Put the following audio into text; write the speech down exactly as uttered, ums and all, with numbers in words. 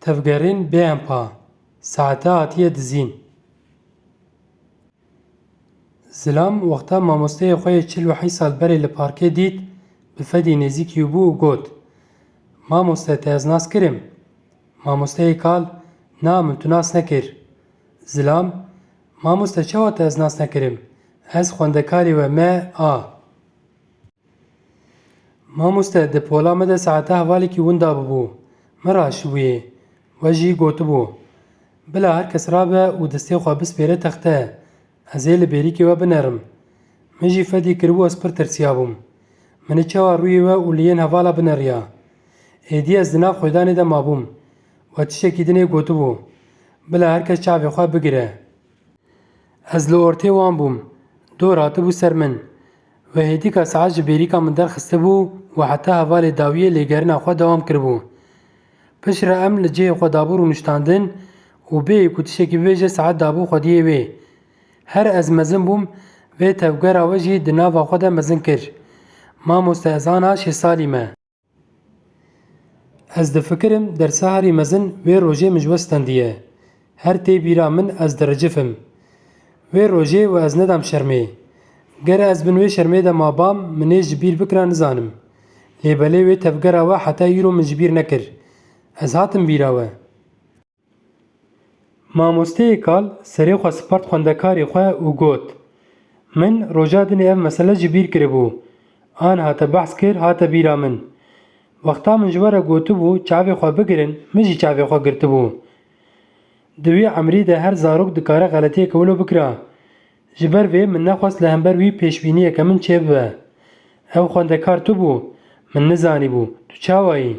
Tevgerên bêhempa, saete hatiye dizîn. Zilam wexta mamosteyê xwe yê çil û heşt sal berê li parkê dît, bi fedî nêzîkî bû û got, "Mamoste, te ez nas kirim?" Mamosteyê kal, "Na, min tu nas nekir." Zilam, "Mamoste, çawa te ez nas nekirim? Ez xwendekarê we me a." "Mamoste, di pola me de saeta hevalekî winda bibû. Min raşibûyê. We jî gotibû, 'Bila her kes rabe û destê xwe bispêre texte, ez ê li bêrîkê we binerim.' Min jî fedî kiribû, ez pir tirsiyabûm. Min ê çawa rûyê we û li yên hevala bineriya? Êdî ez di nav xwedanê de mabûm. We tiştekî din ê gotibû, 'Bila her kes çavê xwe bigire.' Ez li ortê wan bûm. Dor hatibû ser min. Wehêdîka saet ji bêrîka min derxistibû û heta hevalê dawiyê lêgerina xwe dewam kiribû. Piştre em li cihê xwe dabû rûniştandin û bêyî ku tiştekî bibêje saet dabû xwediyê wê. Her ez mezin bûm, vê tevgera we jî di nava xwe de mezin kir. Mamoste, ez ana şêst salî me. Ez difikirim dersa herî mezin wê rojê min ji we stendiye. Her tê bîra min ez diricifim. Wê rojê we ez nedam şermê. Ger ez bin wê şermê de mabam, min ê ji bîr bikira nizanim. Lê belê wê tevgera we heta îro min ji bîr nekir. Ez hatim bîra we. Mamosteyê kal serê xwe sipart xwendekarê xwe û got, "Min roja dinê ev mesele ji bîr kiribû. Aniha te behs kir, hate bîra min. Wexta min ji we re gotibû çavê xwe bigirin, min jî çavê xwe girtibû. Di wî emrî de her zarok dikare xeletiyeke wilo bikira. Ji ber vê min nexwest li hember wî pêşbîniyeke min çêbibe. Ew xwendekar tu bû, min nizanîbû. Tu çawa yî?"